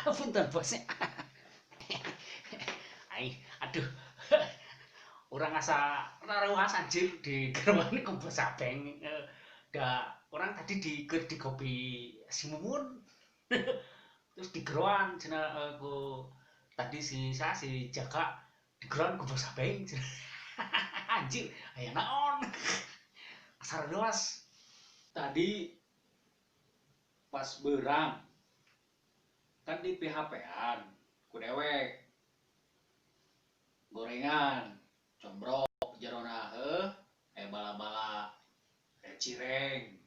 Punten bosnya. Aing aduh. Urang asa raruas anjir di geroane ku bos Abeng. Da orang tadi di kopi si Mumun. Terus di geroan cenah ku tadi si sa si Jaka di geroan ku bos Abeng. Anjir, aya naon? Asa raruas. Tadi pas berang kan di PHP-an ku dewek gorengan combrok jerona heuh bala-bala cireng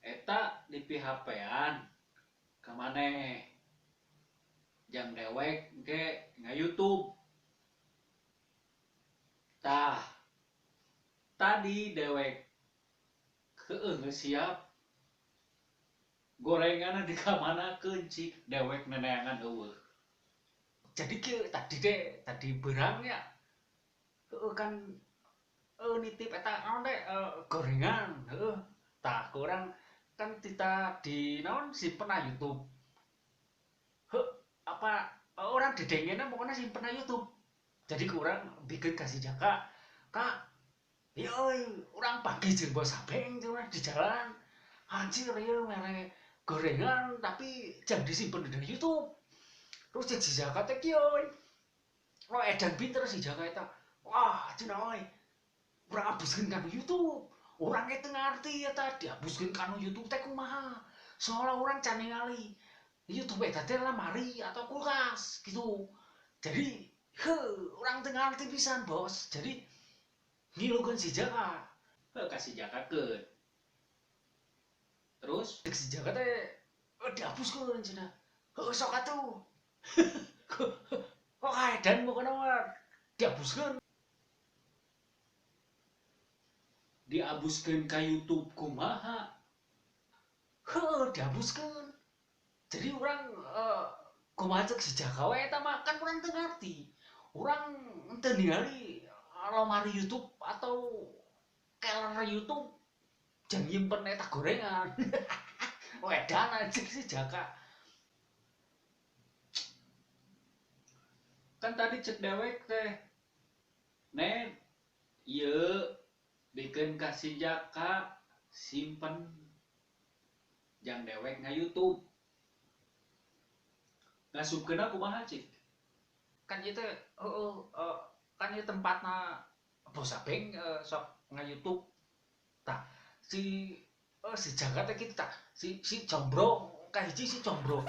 eta di PHP-an ka maneh jang dewek engke nga-YouTube tah tadi dewek heueuh geus siap gorenganna dikamanakeun cik dewek neneangan eueuh. Jadi kieu tadi teh tadi beurang nya heueuh kan nitip eta naon teh gorengan heueuh tah ku urang kan tita di naon simpen na YouTube. Heuh apa urang didengena pokona simpen na YouTube. Jadi ku urang bikeun ka si Jaka, "Kak, ieu euy urang panggih jeung bos Abeng cenah di jalan. Anjir ieu mere gorengan tapi jangan disimpen di YouTube." Terus cek si Jaka teh kieu euy. Wah edan pinter si Jaka eta. Wah cenah euy urang abuskeun kana YouTube. Urang ge teu ngarti eta diabuskeun kana YouTube teh kumaha. Soalna urang can ningali YouTube eta teh lemari atau kulkas gitu. Jadi heuh urang teu ngarti pisan bos. Jadi ngilukeun si Jaka. Heuh ka si Jaka keun. Terus cek si Jaka teh dihapuskeun cenah. Heuh sok atuh. Kok kaedan pokona mah dihapuskeun. Diabuskeun ka YouTube kumaha? Heuh dihapuskeun. Jadi urang kumaha cek si Jaka we eta mah kan urang teu ngarti. Urang teu ningali lemari YouTube atau keler YouTube jang nyimpen eta gorengan. Wedan anjir si Jaka. Kan tadi cek dewek teh. Nen, ieu bikeun ka si Jaka simpen jang dewek nga-YouTube. Ngasupkeunna kumaha cik? Kan ieu teh heueuh kan ieu tempatna bos Abeng sok nga-YouTube. Tah si si Jaka teh kitu tah si si combro kahiji si combro.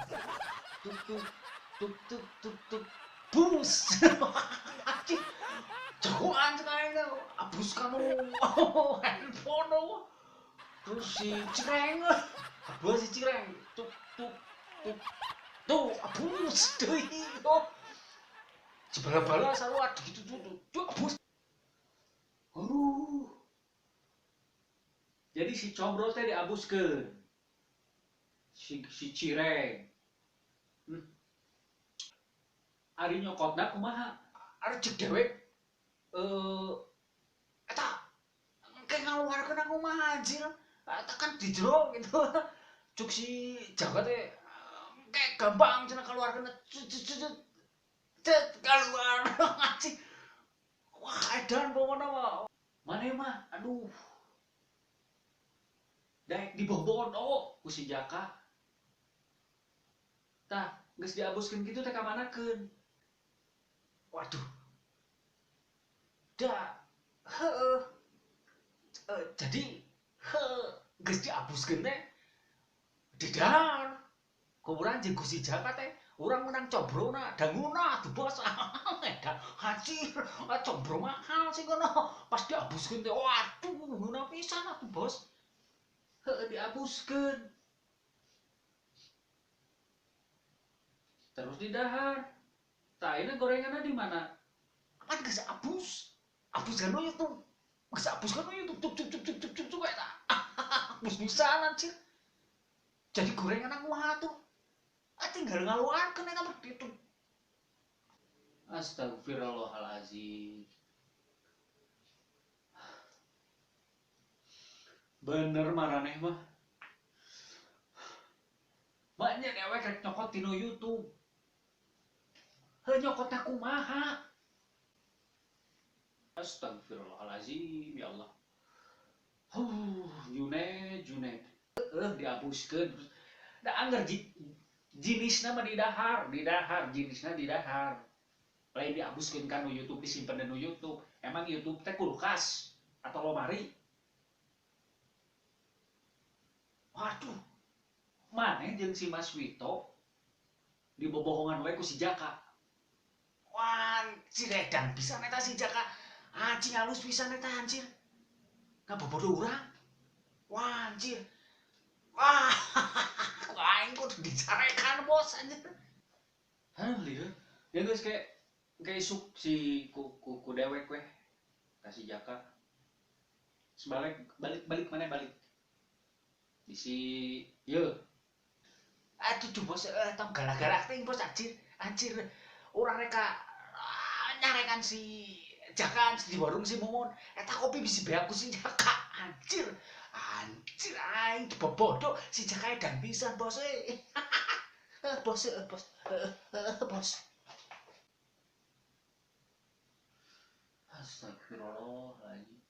Tuk tuk tuk tuk tuk tuk bus. Anjing. Jagoan cek aing teh abus kanu handphone. Terus si Cireng, abus si Cireng tuk tuk tuk tuh abus deui. Si bala-bala sarua gitu tuh tuh abus. Aduh. Jadi si combro teh diabuskeun. Si Cireng. Ari nyokotna kumaha? Ari cek dewek eta engke ngaluarkeun kumaha anjir. Eta kan di jero gitu. Cuk si Jaka teh engke gampang cenah kaluarkeun. Cet keluar anjing. Wah edan pokona mah. Maneh mah aduh. Daek dibobodo ku si Jaka. Tah geus diabuskeun kitu teh ka manakeun? Waduh. Da heueuh. Jadi heuh geus diabuskeun teh didahar. Ku urang jeung Gusti Jaka teh urang menang cobrona danguna atuh bos. Edan anjir combro mahal sih kono. Pas diabuskeun teh waduh ngeunah pisan atuh bos. Heueuh diabuskeun. Terus didahar. Tah ayeuna gorenganna di mana? Kan geus abus. Abus kan YouTube. Geus abus kan YouTube tuk tuk tuk tuk tuk tuk tuk eta. Abus pisan anjir. Jadi gorengan kumaha tuh? Ah tinggal ngaluarkeun eta mah gitu. Astagfirullahalazim. Bener maraneh mah. Banyak dewek rek nyokot tinu YouTube. Heuh nyokotna kumaha? Astagfirullahalazim ya Allah. Huh, Junet, Junet. Heuh dihapuskeun. Da angger jenisna mah didahar, didahar, jenisna didahar. Lain dihapuskeun kan YouTube disimpen di YouTube. Emang YouTube teh kulkas atau lomari? Waduh. Maneh jeung si Mas Wito dibobohongan wae ku si Jaka. Wah, si edan pisan eta si Jaka. Anjing halus pisan eta anjir. Ngabobodo urang. Wah, anjir. Wah, ku aing kudu dicarekan bos anjir. Hah, lieur. Ya geus kayak kayak isuk si ku ku, ku dewek weh kasih Jaka. Sebalik balik balik mana balik. Di si ye. Aduh bos tong gara-gara teh bos anjir. Anjir. Urang reka nyarekan si Jaka di warung si Mumun. Eta kopi bisi beak ku si Jaka anjir. Anjir aing dibobodo si Jaka edan pisan bos e. Bos bos bos. Astagfirullahaladzim.